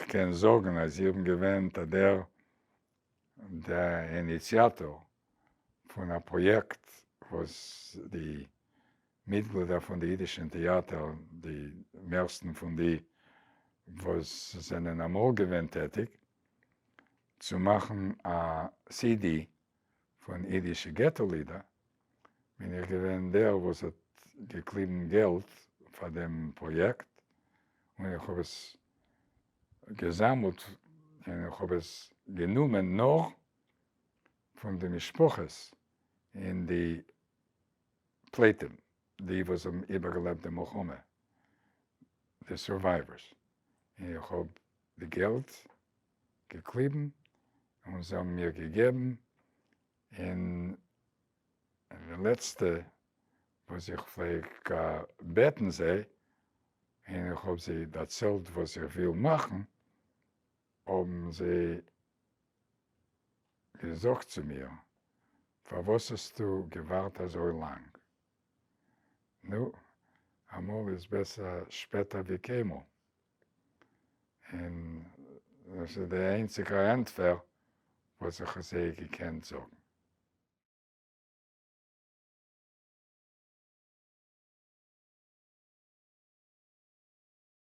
קען זאגן אז איך בין געווען דער דער איניציאטאר פון א פראיעקט וואס די מיטגלידער פון די אידישן טעאטער, די מערסטן פון די וואס זענען אמאל געווען טעטיג, צו מאכן א CD פון אידישע געטא לידער, בין איך געווען דער וואס האט געקליבן געלט פאר דעם פראיעקט, און איך האב עס געזאמלט און איך האב עס גענומען נאר פון די משפחות אין די פליטים, די וואס האבן איבערגעלעבט די מלחמה, די survivors, און איך האב די געלט געקליבן און זיי האבן מיר געגעבן, און די לעצטע וואס איך פלעג בעטן זיי, און איך האב זיי דערציילט וואס איך וויל מאכן, האבן זיי געזאגט צו מיר, פארוואס האסטו געווארט אזוי לאנג? נו, אמאל איז בעסער שפעטער ווי קיינמאל. און דאס איז די איינציגע ענטפער וואס איך האב זיי געקענט זאגן.